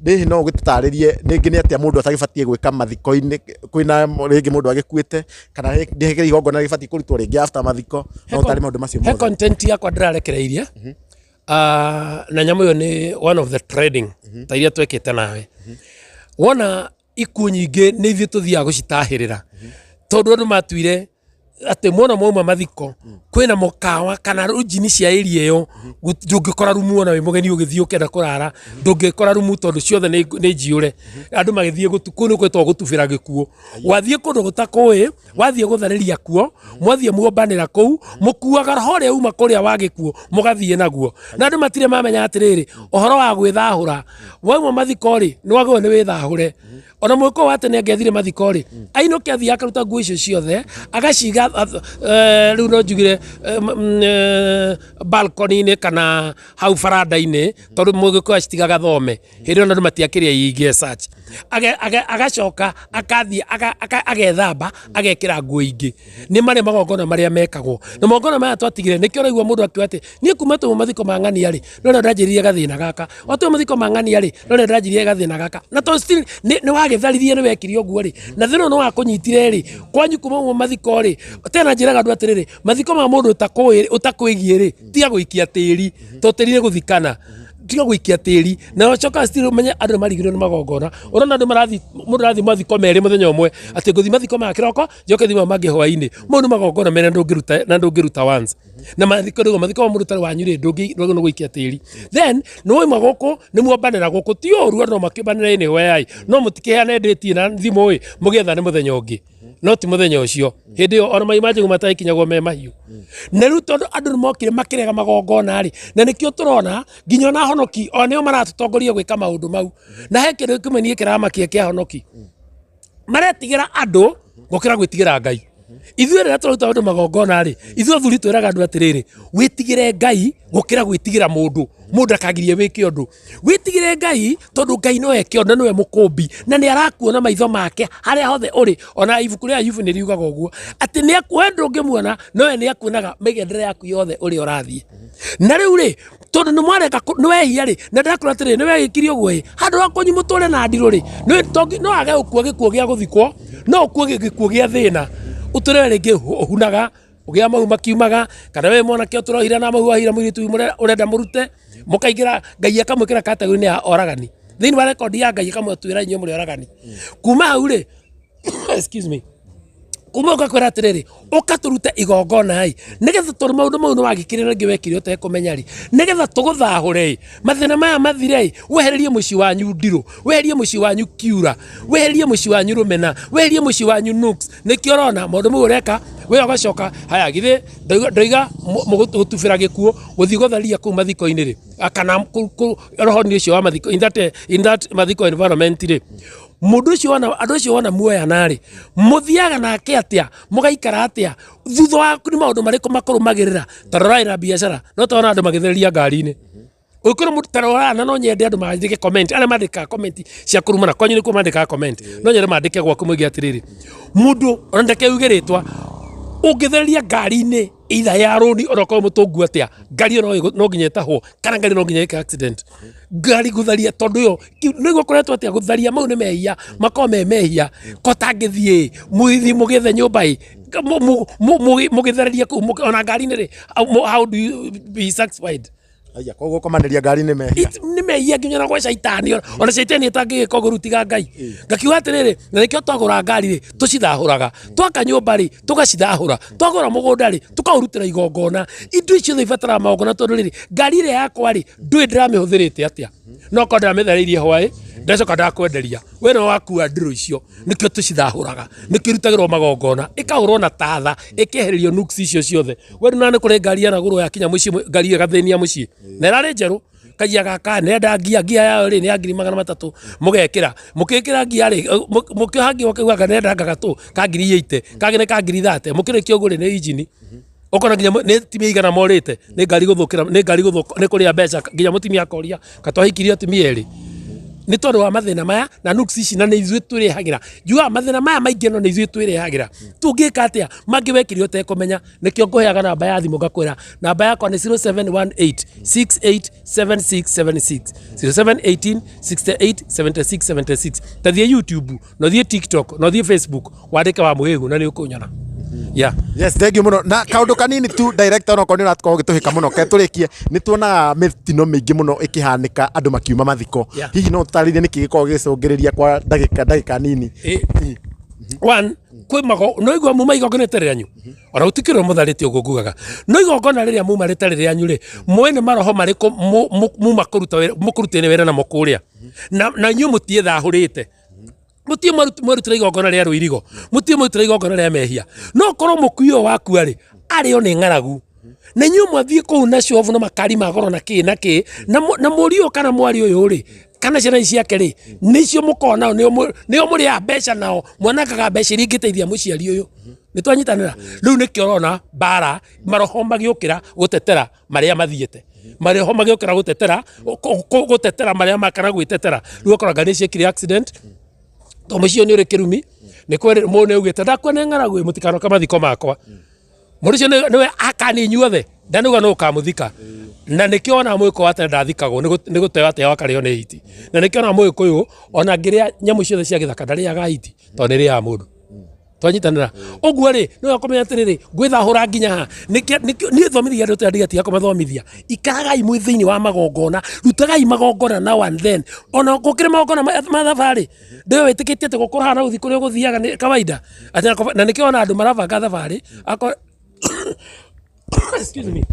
Hihi no ũgĩtũtarĩrie rĩngĩ nĩ atĩa mũndũ atagĩbatiĩ gwĩka mathiko-inĩ kwĩna rĩngĩ mũndũ agĩkuĩte kana nĩ hekĩrĩ igongona rĩbatiĩ kũrutwo rĩngĩ after mathiko? No ũtarĩ maũndũ macio He mothe. Content yakwa ndĩrarekereirie. Ah, na nyamũ ĩyo nĩ one of the trending ta iria twekĩte nawe. Wona ikuũ nyingĩ nĩ ithuĩ tũthiaga gũcitahĩrĩra tondũ andũ matuire atĩ mwona mwauma mathiko kwĩna mũkawa kana njini cia area ĩyo, ndũngĩkora rumu. Ona wĩ mũgeni ũgĩthiĩ ũkĩenda kũrara, ndũngĩkora rumu tondũ ciothe nĩ njiũre. Andũ magĩthiĩ kũu nĩ gwĩtagwo gũtubĩra gĩkuũ. Wathiĩ kũndũ gũtakũĩ, wathiĩ gũtharĩria kuo, mwathiĩ muombanĩra kũu, mũkuaga roho ũrĩa uma kũrĩa wa gĩkuũ, mũgathiĩ naguo. Na andũ matirĩ mamenya atĩrĩrĩ, ũhoro wa gwĩthahũra wauma mathiko rĩ, nĩ wagĩrĩirwo nĩ wĩthahũre. Ona mũgĩkũyũ wa tene angĩathire mathiko rĩ, ainũke athiĩ akaruta nguo icio ciothe agaciga rĩu no njugire balcony-inĩ kana hau baranda-inĩ, tondũ mũgĩkũyũ acitigaga thome hĩndĩ ĩyo na andũ matiakĩrĩa ingĩ as such. Agacoka akathiĩ agethamba, agekĩra nguo ingĩ. Nĩ marĩ magongona marĩa mekagwo na magongona maya twatigire. Nĩkĩo ũraigua mũndũ akiuga atĩ niĩ kuma tũmwe mathiko ma ng'ania rĩ, no rĩo ndanjĩrĩrie gathĩna gaka, o tũmwe mathiko ma ng'ania rĩ, no rĩo ndanjĩrĩrie gathĩna gaka. Na to still nĩ wagĩtharirie, nĩ wekire ũguo rĩ, na thĩna ũyũ nĩ wakũnyitire rĩ kwanyu kuma ũguo mathiko rĩ. Tena njĩraga andũ atĩrĩrĩ, mathiko ma mũndũ ũtakũĩ ũtakwĩgiĩ rĩ, tiga gũikia tĩri to tĩri nĩ gũthikana. Tiga gũikia tĩri na ũcoka still ũmenye andũ nĩ marigirwo nĩ magongona. Ũrona andũ marathiĩ, mũndũ arathiĩ mathiko merĩ mũthenya ũmwe, atĩ ngũthiĩ mathiko maya kĩroko, njoke thiĩ maya mangĩ hwaĩ-inĩ. Mau nĩ magongona merĩ na ndũngĩruta once. Na mathiko nĩguo mathiko ma mũndũ ũtarĩ wanyu rĩ, ndũngĩ nĩ gũikia tĩri. Then nĩ wauma gũkũ, nĩ muombanĩra gũkũ. Ti ũru andũ no makĩũmbanĩre anywhere, no mũtikĩheane date na thimũ ĩ mũgĩetha nĩ mũthenya ũngĩ, no ti mũthenya ũcio. Hĩndĩ ĩyo ona mai ma njũgũ matagĩkinyagwo me mahiũ. Na rĩu tondũ andũ nĩ mokire makĩrega magongona rĩ, na nĩkĩo tũrona nginya ona honoki o nĩo maratũtongoria gwĩka maũndũ mau. Na he kĩndũ kĩmwe niĩ kĩramakia kĩa honoki, maretigĩra andũ gũkĩra gwĩtigĩra Ngai. Ithuĩ rĩrĩa tũraruta andũ magongona rĩ, ithuĩ athuri twĩraga andũ atĩrĩrĩ, wĩtigĩre Ngai gũkĩra gwĩtigĩra mũndũ. Mũndũ akagirie wĩke ũndũ, wĩtigĩre Ngai, tondũ Ngai no eke ũndũ na nĩwe mũkũmbi na nĩ arakuona maitho make harĩa hothe ũrĩ. Ona ibuku rĩa Ayubu nĩ riugaga ũguo atĩ nĩ we ndũngĩmuona, no we nĩ akuonaga mĩgendere yaku yothe ũrĩa ũrathiĩ. Na rĩu rĩ, tondũ nĩ mwareka nĩ wehia rĩ, na ndĩrakwĩra atĩrĩrĩ, nĩ wegĩkire ũguo ĩ, handũ ha kwanyu mũtũre na ndirũ rĩ, no wage gũkua gĩkuũ gĩa gũthikwo, no ũkue gĩkuũ gĩa thĩna, ũtũre rĩngĩ ũhunaga ũgĩa mau makiumaga, kana we mwanake ũtũrohira na mau wahira mũirĩtu ũrenda mũrute mũkaingĩra, Ngai akamwĩkĩra category-inĩ ya oragani thĩinĩ wa rekondi ya Ngai, akamwĩtwĩra inyuĩ mũrĩ oragani. Kuma hau rĩ, excuse me, kuma ũgakwĩra atĩrĩrĩ, ũka tũrute igongona ĩ, nĩgetha tondũ maũndũ mau nĩ wagĩkĩrĩra rĩngĩ wekire ũtekũmenya rĩ, nĩgetha tũgũthahũre ĩ, mathĩna maya mathire ĩ, wehererie mũciĩ wanyu ndirũ, weherie mũciĩ wanyu kiura, weherie mũciĩ wanyu rũmena, weherie mũciĩ wanyu nuks. Nĩkĩo ũrona maũndũ mau ũreka we ũgacoka haya githĩ ndoiga gũtubĩra gĩkuũ, gũthiĩ gũtharia kũu mathiko-inĩ rĩ, kana roho-inĩ ũcio wa mathiko, in that mathiko environment rĩ, mũndũ ũcio wona, andũ acio wona muoyana rĩ, mũthiaga nake atĩa, mũgaikara atĩa thutha wa? Nĩ maũndũ marĩkũ makũrũmagĩrĩra? Ta rorai na biacara, no tona andũ magĩthereria ngari-inĩ ũkĩrĩ mũndũ. Ta rora, na no nyende andũ mandĩke comment, arĩa mandĩkaga comment cia kũrumana kwanyu nĩkuo mandĩkaga comment, no nyende mandĩke gwaku moige atĩrĩrĩ, mũndũ ona ndeke uge rĩtwa, ũngĩthereria ngari-inĩ either ya rũni, ona ũkorwo mũtũngu atĩa, ngari ĩyo no nginya ĩtahwo kana ngari no nginya ĩke accident. Ngari gũtharia, tondũ ĩyo nĩguo kũretwo atĩa, gũtharia mau nĩ mehia, makorwo me mehia ko tangĩthiĩ mũgĩthiĩ mũgĩethe nyũmba ĩ mũgĩthereria kũu ona ngari-inĩ rĩ, how do you be satisfied? Aya, koguo gũkomanĩria ngari nĩ mehia? Nĩ mehia nginya na gwa caitani. Ona caitani ĩtangĩgĩka ũguo rĩu tiga Ngai. Ngakiuga atĩrĩrĩ, na nĩkĩo twagũra ngari rĩ, tũcithahũraga, twaka nyũmba rĩ, tũgacithahũra, twagũra mũgũnda rĩ, tũkaũrutĩra igongona. Indo icio ciothe ibataraga magongona, tondũ rĩrĩ, ngari ĩrĩa yakwa rĩ, ndũĩ ndĩramĩhũthĩrĩte atĩa, no korwo ndĩramĩthereirie hwaĩ, ndacoka ndakwenderia we no wakua ndirũ icio. Nĩkĩo tũcithahũraga, nĩkĩo irutagĩrwo magongona, ĩkahũrwo na tatha, ĩkehererio nuks icio ciothe. We ndũna nĩ kũrĩ ngari yanagũrwo yakinya mũciĩ, ngari ĩyo ĩgathĩnia mũciĩ na ĩrarĩ njerũ. Kaiya gaka nĩrenda ngia, ngia yayo rĩ nĩ ya 300,000. Mũgekĩra, mũkĩkĩra ngia rĩ, mũkĩoha ngia, ũkauga anga nĩrenda gagatũ ka 80,000, kangĩ nĩ ka 30,000. Mũkĩrĩkia ũguo rĩ, nĩ injini ũkona nginya nĩ atumia igana morĩte nĩ ngari gũthũkĩra, nĩ ngari gũthũka, nĩ kũrĩa mbeca, nginya mũtumia akoria katwahikirie atumia erĩ. Nĩ tondũ wa mathĩna maya na nuksi ici, na nĩ ithuĩ twĩrehagĩra. Njugaga mathĩna maya maingĩ no nĩ ithuĩ twĩrehagĩra. Tũngĩka atĩa? Mangĩ wekire ũtekũmenya. Nĩkĩo ngũheaga namba ya thimũ ngakwĩra namba yakwa nĩ 0718 687676, 0718 68 76 76. Ta thiĩ YouTube, na ũthiĩ TikTok, na ũthiĩ Facebook, wandĩke wa Mũhĩhu na nĩ ũkũnyona. Yeah. Yes, thank you muno. Na kaundu kanini tu, director, onokorwo nĩ ũrakorwo ũgĩtũhĩka mũno, ke tũrĩkie, nĩ tuonaga mĩtino mĩingĩ mũno ĩkĩhanĩka andũ makiuma mathiko. Hihi no ũtarĩrie nĩkĩ gĩkoragwo gĩgĩcũngĩrĩria kwa ndagĩka nini? One, kwĩ mago no igua muma igongona rĩtarĩ rĩanyu, ona gũtikĩrwo mũtharĩte ũguo ngugaga, no igongona rĩrĩa muma rĩtarĩ rĩanyu rĩ, mũĩ nĩ maroho marĩkũ muma kũruta wĩra, mũkũrutĩire wĩra namo kũrĩa, na inyuĩ mũtiĩthahũrĩte, mũtiĩ mwerutĩra igongona rĩa rũirigo, mũtiĩ mwerutĩra igongona rĩa mehia. No korwo mũkui ũyũ wakua rĩ, arĩo nĩ ng'aragu, na inyuĩ mwathiĩ kũu na cobu na makari ma goro na kĩ na kĩ, na mũriũ ũyũ kana mwarĩ ũyũ rĩ, kana ciana ici ciake rĩ, nĩcio mũkoragwo nao, nĩo mũrĩaga mbeca nao, mwanangaga mbeca iria ingĩteithia mũciari ũyũ. Nĩ twanyitanĩra? Rĩu nĩkĩo ũrona mbara, maroho magĩũkĩra gũtetera marĩa mathiĩte, maroho magĩũkĩra gũtetera gũtetera marĩa kana gwĩtetera. Rĩu ũkora ngari ciekire accident, tondũ mũciĩ ũyũ nĩ ũrĩ kĩrumi, nĩ kwerĩ mũndũ nĩ augĩte ndakua nĩ ng'aragu, mũtikanoke mathiko makwa. Mũndũ ũcio nĩwe akani inyuothe, ndanauga nũ ũkamũthika. Na nĩkĩo ona mũgĩkũyũ wa tene ndathikagwo, nĩ gũteo ateagwo akarĩo nĩ hiti. Na nĩkĩo ona mũgĩkũyũ ona angĩrĩa nyamũ ciothe cia gĩthaka ndarĩaga hiti, tondũ nĩ ĩrĩaga mũndũ. Twanyitanĩra ũguo rĩ, nĩ wega kũmenya atĩrĩrĩ, ngwĩthahũra nginya ha. Nĩkĩo niĩ thomithagia andũ tondũ ndigatiga kũmathomithia. Ikaragai mwĩ thĩinĩ wa magongona, rutagai magongona now and then. Ona gũkĩrĩ magongona ma thabarĩ, ndũĩ wĩtĩkĩtie atĩ gũkũra haha na gũthiĩ kũrĩa ũgũthiaga nĩ kawaida. Atĩ na nĩkĩo ona andũ marabanga thabarĩ, akorwo excuse me,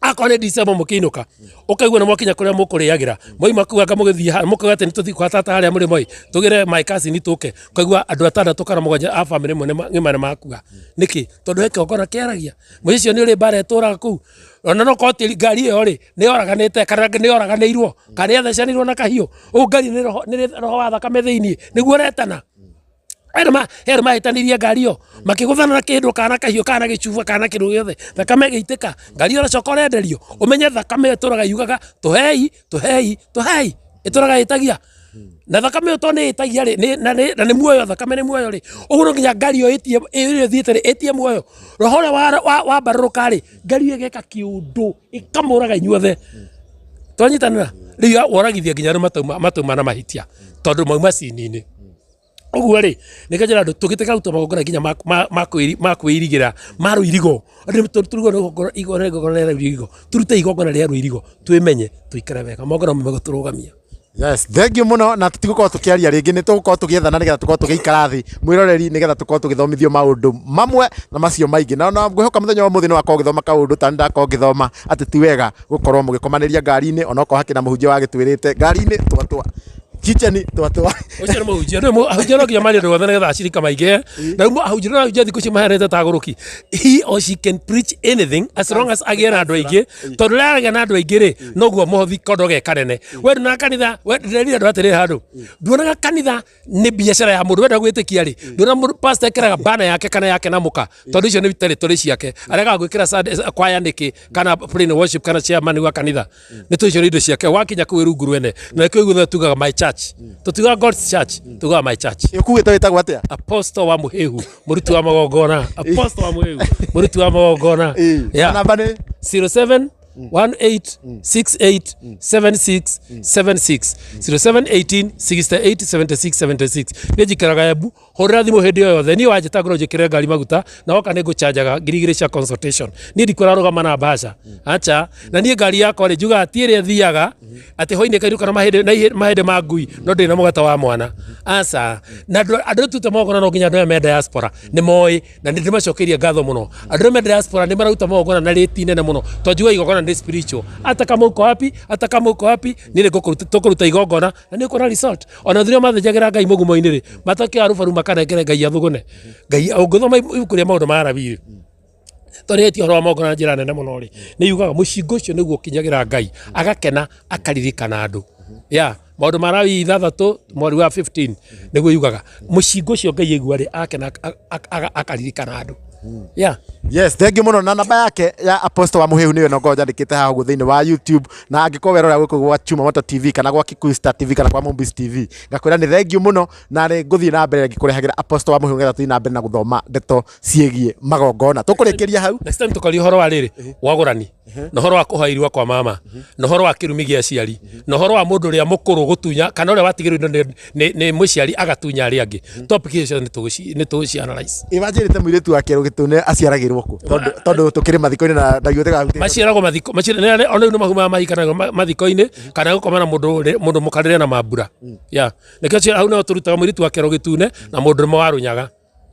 akorwo nĩ December mũkĩinũka, ũkaigua nĩ mwakinya kũrĩa mũkũrĩagĩra, mwauma kũu anga mũgĩthiĩ ha, mũkauga atĩ nĩ tũthiĩ kwa tata harĩa mũrĩmo ĩ, tũgĩre my cousin tũke, ũkaigua andũ atandatũ kana mũgwanja a bamĩrĩ ĩmwe ng'ima nĩ makua. Nĩkĩ? Tondũ he kĩgongona kĩaragia. Mũciĩ ũcio nĩ ũrĩ mbara ĩtũraga kũu. Ona no korwo tĩri ngari ĩyo rĩ, nĩ yoraganĩte kana nĩ yoraganĩirwo, kana nĩ yathecanirwo na kahiũ. Ũguo ngari nĩ roho, nĩ roho wa thakame thĩiniĩ, nĩguo ũretana. He andũ mahĩtanirie ngari ĩyo, makĩgũthana na kĩndũ kana kahiũ kana gĩcuba kana kĩndũ gĩothe, thakame ĩgĩitĩka, ngari ĩyo ũracoka ũrenderio, ũmenye thakame ĩyo ĩtũraga yugaga tũhei, tũhei, tũhei, ĩtũraga ĩtagia. Na thakame ĩyo tondũ nĩ ĩtagia rĩ, na nĩ muoyo, thakame nĩ muoyo rĩ, ũguo no nginya ngari ĩyo ĩtie, ĩrĩa ĩthiĩte rĩ, ĩtie muoyo. Roho ũrĩa wambarũrũka rĩ, ngari ĩyo ĩgeka kĩũndũ, ĩkamũraga inyuothe. Twanyitanĩra? Rĩu woragithia nginya arĩa matauma na mahĩtia, tondũ mauma cini-inĩ. Ũguo rĩ, nĩkĩo njĩra andũ tũgĩtĩka kũruta magongona nginya ma kwĩirigĩra ma rũirigo. Andũ tũrugwo nĩ igongona rĩa rũirigo, tũrute igongona rĩa rũirigo, twĩmenye, tũikare wega. Magongona mau megũtũrũgamia. Yes, thank you muno, na tũtigũkorwo tũkĩaria rĩngĩ, nĩ tũgũkorwo tũgĩethana nĩgetha tũkorwo tũgĩikara thĩ mwĩroreri, nĩgetha tũkorwo tũgĩthomithio maũndũ mamwe na macio maingĩ. Na ngwĩhoka mũthenya wa ũmũthĩ nĩ wakorwo ũgĩthoma kaũndũ ta ndakorwo ngĩthoma atĩ ti wega gũkorwo mũgĩkomanĩria ngari-inĩ, onokorwo hakĩna mũhunjia wagĩtwĩrĩte ngari-inĩ twatwa kitchen twatwa. Ũcio nĩ mũhunjia, rĩu ahunjia no nginya marie ũndũ wothe nĩgetha acirika maingĩhe. Na rĩu ahunjia no ahunjia thikũ ici mahanĩte ta agũrũki. He or she can preach anything as long as agĩe na andũ aingĩ, tondũ rĩrĩa aragĩa na andũ aingĩ rĩ, noguo mũhothi kondo ge kanene. We ndũnaga kanitha, we ndĩrerire andũ atĩrĩrĩ handũ, nduonaga kanitha nĩ biacara ya mũndũ wenda gwĩtĩkia rĩ, nduona mũndũ pastor ekĩraga bana yake kana yake na mũka, tondũ icio nĩ territory ciake. Aregaga gwĩkĩra Sunday kwaya nĩkĩ, kana praise and worship kana chairman wa kanitha, nĩ tondũ icio nĩ indo ciake. Wakinya kũu wĩ rungu rwene, na nĩkĩo ithuothe tugaga my church, tũtiugaga God's church, tugaga my church. Ũkugĩte wĩtagwo atĩa? Apostle wa Mũhĩhu, mũruti wa magongona. Apostle wa Mũhĩhu, mũruti wa magongona. Yeah. Namba nĩ? 07 18 68 76 76, 07 18 68 76 76. Niĩ njikaraga Embu, hũrĩra thimũ hĩndĩ o yothe. Niĩ wanjĩta ngorwo njĩkĩre ngari maguta, na woka nĩ ngũchanjaga 2000 cia consultation. Niĩ ndikũrarũgama na mbaca, acha. Na niĩ ngari yakwa rĩ, njugaga ti ĩrĩa ĩthiaga atĩ hwainĩ ĩkainũka na mahĩndĩ, na mahĩndĩ ma ngui, no ndĩrĩ na mũgate wa mwana, aca. Na andũ andũ tute magongona no nginya andũ aya me diaspora nĩ moĩ, na nĩ ndĩmacokeirie ngatho mũno. Andũ arĩa me diaspora nĩ mararuta magongona na rĩti nene mũno, tondũ njugaga igongona nĩ spiritual. Hata kama uko wapi, hata kama uko wapi, niĩ nĩ tũkũruta igongona na nĩ ũkuona result. Ona athuri arĩa mathĩnjagĩra Ngai mũgumo-inĩ rĩ, matakĩoya rũbaru makanengere Ngai athũgũne. Ngai, ũngĩthoma ibuku rĩa maũndũ ma Alawii rĩ, tondũ nĩrĩtie ũhoro wa magongona na njĩra nene mũno rĩ, nĩ yugaga mũcingo ũcio nĩguo ũkinyagĩra Ngai, agakena, akaririkana andũ. Yeah, maũndũ ma Alawii ithathatũ mweri wa 15 nĩguo yugaga mũcingo ũcio Ngai aigua rĩ, agakena, akaririkana andũ. Yeah. Yes, thank you muno. Na namba yake ya Apostle wa Muhiu niyo nongo njandikite haha ũguo thĩinĩ wa YouTube, na angĩkorwo werora gũkũ gwa Chuma Moto TV kana gwa Kikuyu Star TV kana kwa Mombis TV, ngakwĩra nĩ thank you mũno, na nĩ ngũthiĩ na mbere ngĩkũrehagĩra Apostle wa Muhiu nĩgetha tũthiĩ na mbere na gũthoma ndeto ciĩgiĩ magongona. Tũkũrĩkĩria hau. Next time tukaria ũhoro wa rĩrĩ wagũrani, na ũhoro wa kũhoya irua kwa mama, na ũhoro wa kĩrumi gĩa aciari, na ũhoro wa mũndũ ũrĩa mũkũrũ gũtunya kana ũrĩa watigĩrwo indo nĩ mũciari agatunya arĩa angĩ. Topic icio ciothe nĩ tũgũci analyze. Ĩ wanjĩrĩte mũirĩtu wa kĩero gĩtune aciaragĩrwo kũ? Tondũ tũkĩrĩ mathiko-inĩ na ndaiguĩte maciaragwo mathiko ona rĩu nĩ mahumaga mahikanaga mathiko-inĩ kana gũkoma na mũndũ mũkarĩre na mambura. Yeah, nĩkĩo hau no tũrutaga mũirĩtu wa kĩero gĩtune na mũndũ ũmwe wa rũnyaga.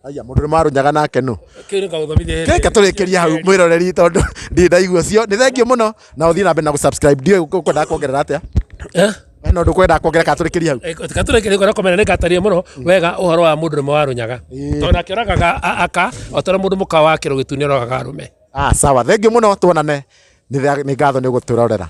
Aya, mũndũ ũrĩa warũnyaga nake nũ? Kĩu nĩ ngagũthomithia hĩndĩ. Reke tũrĩkĩrie hau, mwĩroreri, tondũ ndirĩ ndaigua ũcio. Nĩ thengiũ mũno na ũthiĩ na mbere na gũ-subscribe. Ndiũĩ ũkwendaga kuongerera atĩa? Eh? Hena ũndũ ũkwendaga kuongerera kana tũrĩkĩrie hau? Katũrĩkĩrie kwenda kũmenya nĩ ngataria mũno wega ũhoro wa mũndũ ũmwe wa rũnyaga. Tondũ nake oragaga aka o ta ũrĩa mũndũ mũka wa kĩro gĩtune oragaga arũme. Ah, sawa, thengiũ mũno, tuonane. Nĩ ngatho nĩ gũtũrorera.